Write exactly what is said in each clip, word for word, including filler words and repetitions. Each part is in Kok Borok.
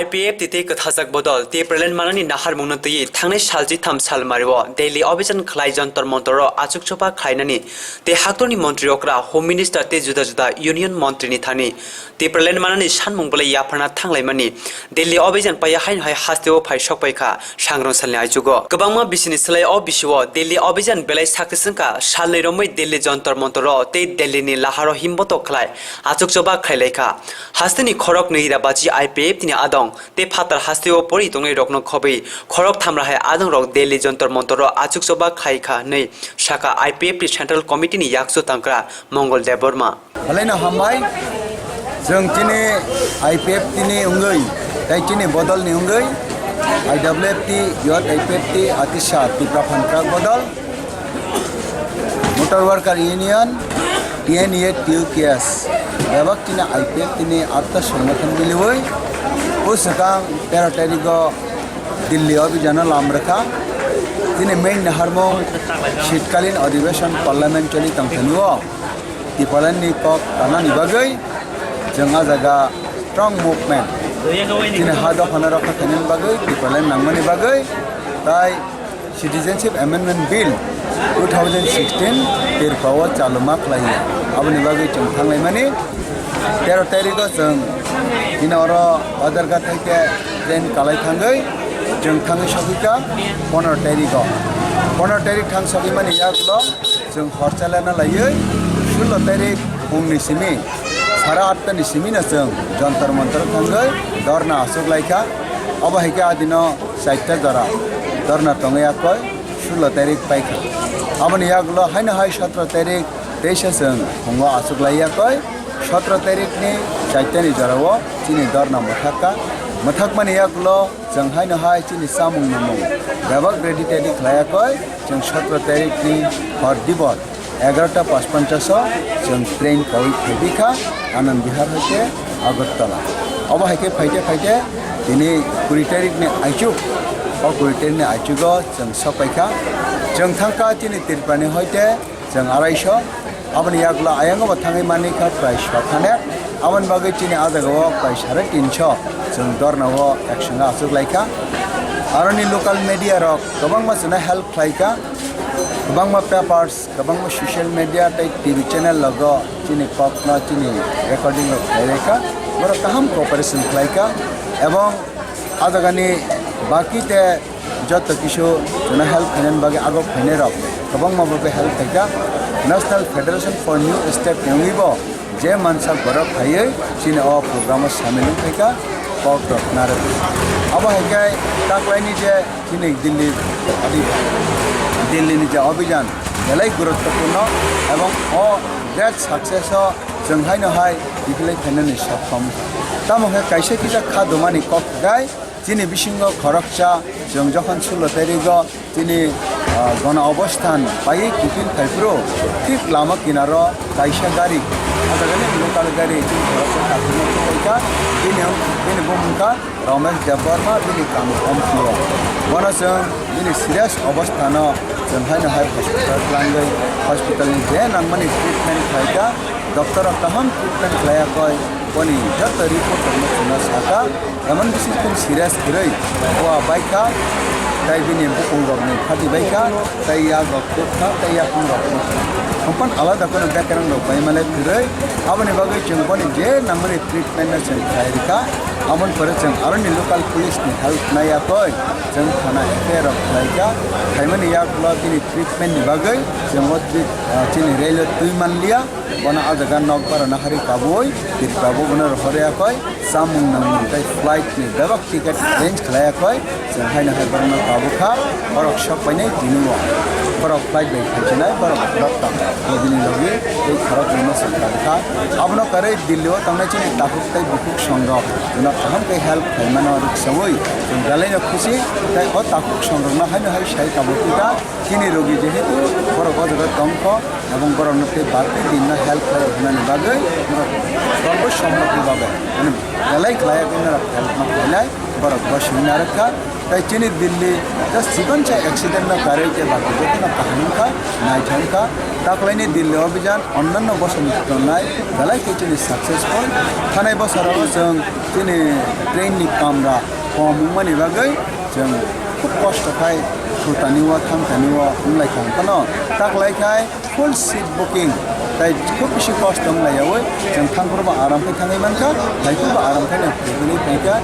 I P F T tei kwthajak bodol Tipraland manani naharmungno twiwi thangnai sal chitham sal mario Delhi obijan khlai Jantar Mantar o achukchoba khlainani tei haktorni montri okra Home Minister tei juda juda Union montrini thani Tipraland manani sanmung belai yapharna thanglaimani Delhi obijan paiya haino hai hasteo phai sokpaikha sangrong salni aichugo. Kwbangma bisini slai o bisio Delhi obijan belai success wngkha, salnwi romwi Delhi Jantar Mantar o tei Delhi ni laharo himbotok khlai achukchoba khlailaikha. Hasteni khorok nwi ira bachi I P F T ni adong tei phatar hasteo pori tongnai rokno khobwi khorok thamra hai adongrok Delhi Jantar Mantar o achukchoba khlaikha hwnwi sakha I P F T Central Committee ni yakchu tangkra Mongol Debbarma. Halaino hambai, chwng chini I P F T ni wngwi tei chini bodol ni wngwi I W F T, Youth I P F T, Atisa, Tipra Phan Krak Bodol, Motor Worker Union, T N A, T U K S, bebak chini I P F T ni atta songothon miliwi o swkang tero tarikgo Delhi o bijano lam rwkha. Chini main naharmung shitkalin adhibeshon parliament choli tongthani o Tipraland ni kok tanani bagwi chwng a jaga strong movement chini ha dophano rokha khainani bagwi Tipraland nangmani bagwi tai Citizenship Amendment Bill two thousand sixteen Tripura o chaluma khlaiya. Aboni bagwi chwng thanglaimani tero tarikgo chwng bini oro Badarghat hai khe train kalai thangwi chwng thangwi sogwikha pondro tarikgo. Pondro tarik thang sogwimani yagulo chwng hor chalana laiwi sullo tarik phungni simi sara atta ni simi no chwng Jantar Mantar thangwi dorna aswk laikha. Obo hai khe adino chaita jora dorna tongwi yakoi sullo tarik paikha. Aboni yagulo haino hai sotro tarik teisa chwng phungo aswk lai yakoi. Sotro tarikni chaitani jorao chini dorna mwthakha. Mwthakmani yagulo chwng haino hai chini chamung nungmung bebak ready tedi khlai yakoi. Chwng sotro tarikni hor dibor egarota pachpanchaso chwng train kawi phaibikha Anand Vihar hai khe Agartala. Obo hai khe phaite phaite tini kuri tarikni aichuk, o kuri tarikni aichugo chwng sopaikha. Chwng thangkha chini Tripurani hoite chwng araiso. Aboni yagulo ayango bo thangwi manikha prai sothane. Aboni bagwi chini a jagao prai sare tinso chwng dornao action achuk laikha. Aroni local media rok kwbangma chwngno help khlaikha. Kwbangma papers, kwbangma social media tei T V channel rogo chini kokno chini recording rok khlai laikha. Borok kaham cooperation khlaikha. Ebong a jagani baki te joto kisu chwngno help khainani bagwi agok phainai rok kwbangma bo help khaikha. National Federation for New State ni wngwi bo je mansak borok phaiwi chini o program o samil wng khaikha, kok rok narwk. Abo hai khe taklaini je chini Delhi, adi, Delhi ni je abhijan belai guruttopurno ebong o great success o chwng haino hai bibilai phainani sokom. Tamo khe kaisa kisa kha dumani kok gai chini bisingo khoroksa chwng jokhon sullo tarigo chini, ah, gona obosthan paiwi kiphil phaiphuru thik lama kinaro kaisa gari, ah, jagani local gari chini khoroksa kaphilma thupaikha. Bini, bini bumung kha Ramesh Debbarma, bini kami Ompuo. Bono chwng bini serious obosthano chwng haino hai hospital twlangwi hospitalni je nangmani treatment khlaikha. Doctor rok kaham treatment khlaiya koi, boni joto report rokno chwngno sakha, emon bisi khun serious kwrwi boa baikha, tei bini bukung rokni phati baikha, tei yak rok tukha, tei yakung rok tukha. Hongphan alada kheno bekerang rok bai male kwrwi, aboni bagwi chwng boni je nangmani treatment no chwng khlai rikha, aboni pore chwng aroni local police ni help naiya koi, chwng thana F I R rok khlaikha, khaimani yagulo bini treatment ni bagwi chwng o treat-, ah, chini rail o twi manliya. Bono ah jaga nokbar rwna hari kabui, Tripura bo bono rohor ya koi, chamung nangmung tei flight ni bebak ticket arrange khlai ya koi, chwng haino hai borokno kabukha, borok sok painai tini o. Borok flight bai phaichinai, borok khorok tang, logi ni logi tei khorok rwma chwng kabukha. Abono karwi Delhi o tangnai chini takhuk tei bukhuk song rok, bono kaham khe help khlaimano rwksaui, chwng belai no khusi, tei o takhuk song rokno haino hai sai kabukha. Chini rogi jehetu borok o jaga tongkho, ebong borokno tei barti dinno help khlai rok hwnani bagwi norok sorbo sommoti babe, mane belai khlai ya khe norok help ma khlainai, borok bo simi narwkha. Tai chini Delhi just chikon sa accident no karwi khe baki jotono kaham wngkha, naithok wngkha. Taklaini Delhi Abhijan onnanno bosong tongnai belai khe chini successful. Thanai bosorogo chwng chini train ni kamra kom wngmani bagwi chwng khub kosto khai thutani o, thangtani o wnglaikha. Phano taklai khai full seat booking, tai khub bisi kosto wng laiyaui chwng thangphuru bo aram khe thangwi mankha, phaiphuru bo aram khe phaiphuru phaikha.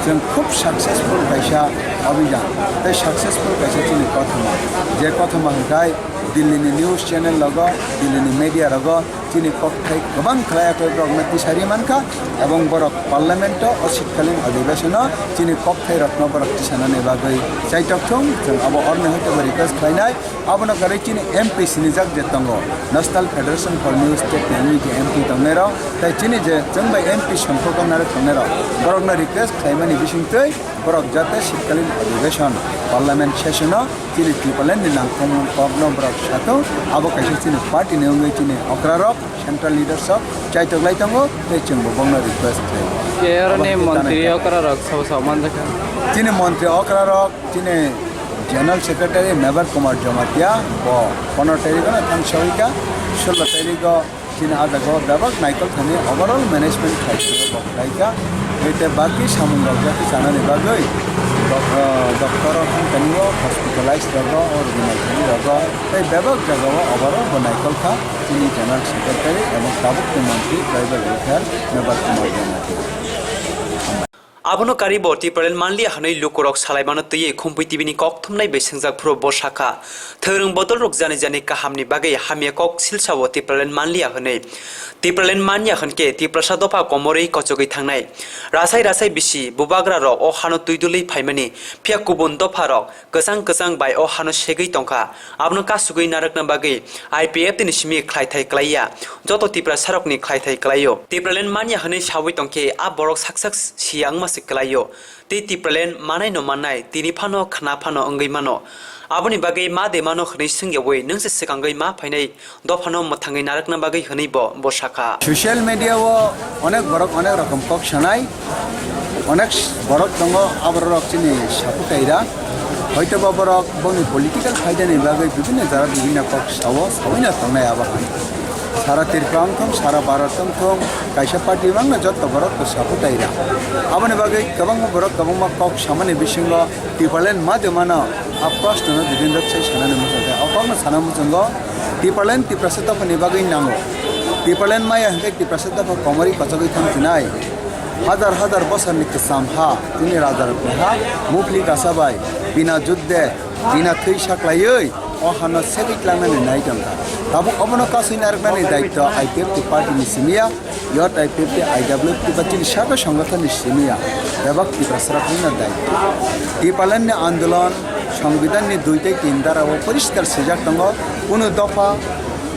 Chwng khub successful kaisa abhijan, tai successful kaisa chini kothoma. Je kothoma hwnkhe Delhi ni news channel rogo, Delhi ni media rogo chini kokthai kwbang khlai akhai borokno tisari mankha, ebong borok parliament o, o shitkalin adhibeshon o chini kokthai rokno borok tisanani bagwi chaitok thung. Chwng abo oroni hoite bo request khlainai. Abono kwrwi chini M P sinijak je tongo, National Federation for New State Unity M P tongnairok, tai chini je chwng bai M P songkho tongnai rok tongnairok, borokno request khlaimani bisingtwi borok jate shitkalin adhibeshon, parliament session o chini Tipraland ni nangkukmung kokno borok satung. Abo kaisa chini party ni wngwi chini okrarok, central leaders rok chaitok lai tongo, tei chwngbo bongno request khlaio. Ke oro ni montri okra rok sabo sabo manjakha. Chini montri okra rok, chini General Secretary Mevar Kumar Jamatia, bo pondro tarikh no thang sawika, sulo tarikh o chini ah jaga o bebak naikol thani overall management khlai khe bo khlaika. Ete baki samung rok jati chanani bagwi dok-, ah, doctor o thang tani o, hospitalized rogo, o rwgwi naithani rogo, tei bebak jaga o overall bo naikol kha. Chini General Secretary ebong tabuk ni montri Tribal Welfare Mevar Kumar Jamatia. Abono karwi bo Tipraland manliya hwnwi lukurok salaimano twiwi Khumpui T V ni kokthumnai bai swngjak phuru bo sakha, thwrwng bodol rok jani jani kahamni bagwi hamya kok silsa o Tipraland manliya hwnwi. Tipraland manya hwnkhe Tiprasa dopha komorwi kochogwi thangnai. Rasai rasai bisi bubagra rok o hano twi dulwi phaimani, phiya kubun dopha rok kwchang kwchang bai o hano segwi tongkha. Abono kasugwi narwkna bagwi I P F T ni simi khlaithai klaiya, joto Tiprasarokni khlaithai klaio. Tipraland manya hwnwi sawi tongkhe a borok sak sak siya wngma se klaio. Tei Tipraland manaino mannai, tini phano khna phano wngwi mano. Aboni bagwi ma de mano hwnwi swngyawi nwng se swkangwi ma phainai dophano mwthangwi narwkna bagwi hwnwi bo, bo sakha. Social media o onek borok onek rokom kok sanai, onek borok tongo, aborok chini sapukaira. Hoitoba borok boni political phaidani bagwi bibinno jora bibinno kok sao, saui no tongnai abo hai. Sara Tripura wngthong, sara Bharat wngthong, kaisa party mangno jotto borok bo sapukaira. Aboni bagwi kwbangma borok kwbangma kok samani bisingo Tipraland ma de mano, a proshno no bibinno rok sai sanani muchungo. O kokno sana muchungo, Tipraland Tiprasa dophani bagwi nango. Tipraland maya hwnkhe Tiprasa dopha komorwi kochogwi thang sinai. Hazar hazar bosorni kwcham ha, chini rajarokni ha, muphli kasa bai, bina judde, bina thwi saklaiwi, o hano segwi tlangnani nai tongkha. Tabuk obono kasui narwknani daityo I P F T party ni simi ya, Youth I P F T, I W F T ba chini saka songothon ni simi ya, bebak Tiprasa rok ni daityo. Tipraland ni andolon, Songbidan ni dui tei tin dara o poriskar swijak tongo, kunu dopha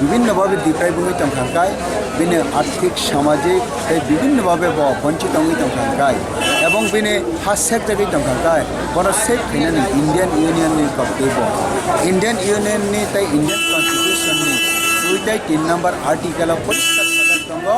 bibinno babe deprive wngwi tongkha hwnkhe, bini arthik, samajik tei bibinno babe bo bonchit wngwi tongkha hwnkhe, ebong bini ha sekjagwi tongkha hwnkhe, bono save khainani Indian Union ni koktwi bo. Indian Union ni tei Indian Constitution ni dui tei tin number article o poriskar sajak tongo,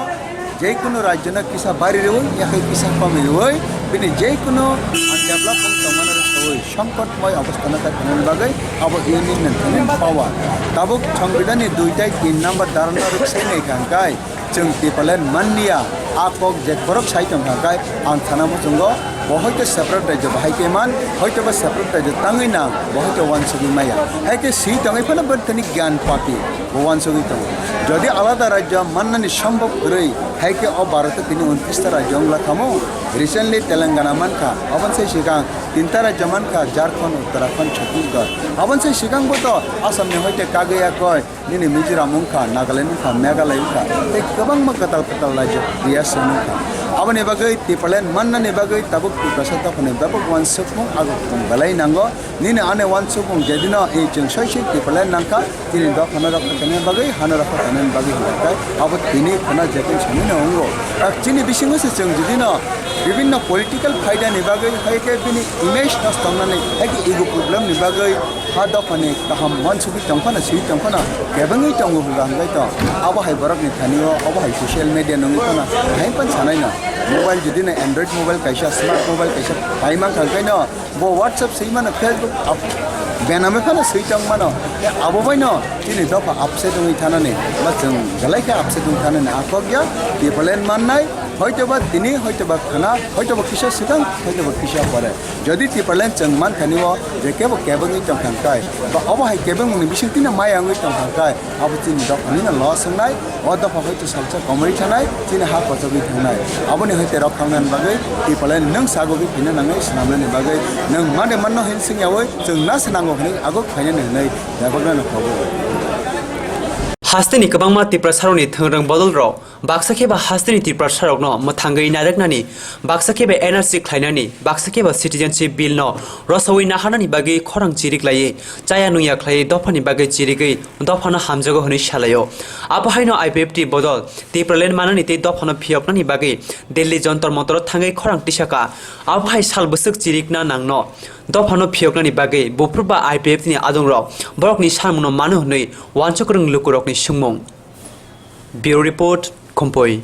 je kunu rajyo no kisa bari rwi, yakhe kisa komi rwi, bini je kunu undeveloped tongmani rwi songkotmoi obostha no ta khainani bagwi abo union ni thani power. Tabuk Songbidan ni dui tei tin number dara no rwksainai kha hwnkhe, chwng Tipraland manliya, a kok je borok sai tongkha hwnkhe, ang sana muchungo bo hoito separate rajyo bahai khe man, hoito ba separate rajyo tangwi nang, bo hoito uansugwi maya. Hai khe swi tongwi phano bo thani gyan papi, bo uansugwi tongo. Jodi alada rajyo mannani sombhob kwrwi, hai khe o Bharat o tini untris ta rajyo wngla khamu. Recently Telangana mankha, aboni sai swkang tinta rajyo mankha, Jharkhand, Uttarakhand, Chhattisgarh. Aboni sai swkang bo to Assam ni hoite kagwi yakoi, nini Mizoram wngkha, Nagaland wngkha, Meghalaya wngkha, tei kwbangma kwtal kwtal rajyo Tripura wngkha. Aboni bagwi Tipraland mannani bagwi tabuk Tiprasa dophani bebak uansukmung agukmung belai nango. Nini ani uansukmung jedino, e, chwng soi soi Tipraland nangkha, chini dophano rokha tongna bagwi, hano rokha tongna bagwi hwnba khe abo tini kheno jekon samino wngo. Tak chini bisingo se chwng jedino bibinno political phaidani bagwi, hai khe bini image nosto wngnani, hai khe ego problem ni bagwi ha dophani kaham uansugwi tongphano, swi tongphano, kebengwi tongo hwnba hwnbai tong. Abo hai borokni thani o, abo hai social media nungwi phano, hai phano sanai no. Mobile jedino Android mobile kaisa, smart mobile kaisa, Ai mankha hwnkhe no, bo WhatsApp swi mano, Facebook up, bename phano swi tong mano. Tei abo bai no chini dopha upset wngwi thanani, ba chwng belai khe upset wngwi thanani akhok ya. Tipraland mannai, hoitoba tini, hoitoba khwna, hoitoba kisa swkang, hoitoba kisa pore. Jodi Tipraland chwng mankhani o je kebo kebengwi tongkha hwnkhe, ba obo hai kebengmungni bisingtwi no maya wngwi tongkha hwnkhe, abo chini dophani no loss wngnai. O dopha hoito salsa komorwi thanai, chini ha kochogwi thangnai. Aboni hoite rok khangnani bagwi Tipraland nwng sagogwi phaina nangnai, swnamnani bagwi nwng made manno hin swngyawi chwng na swnango hinwi aguk phainani hinwi yagobrano khogo. Hasteni kwbangma Tiprasarokni thwngrwng bodolrok baksa khe ba hasteni Tiprasarokno mwthangwi narwknani, baksa khe ba N R C khlainani, baksa khe ba Citizenship Bill no rosawi naharnani bagwi khorang chirik laiwi chaya nungya khlaiwi dophani bagwi chirigwi dophano hamjago hwnwi salaio. Abo haino I P F T bodol Tipraland manani tei dophano phiyoknani bagwi Delhi Jontor Montoro thangwi khorang tisaka. Abo hai sal bwswk chirikna nangno dophano phiyoknani bagwi buphuru ba I P F T ni adongrok borokni samungno mano hwnwi uansuk kwrwng lukurokni swngmung. Bureau Report, Khumpui.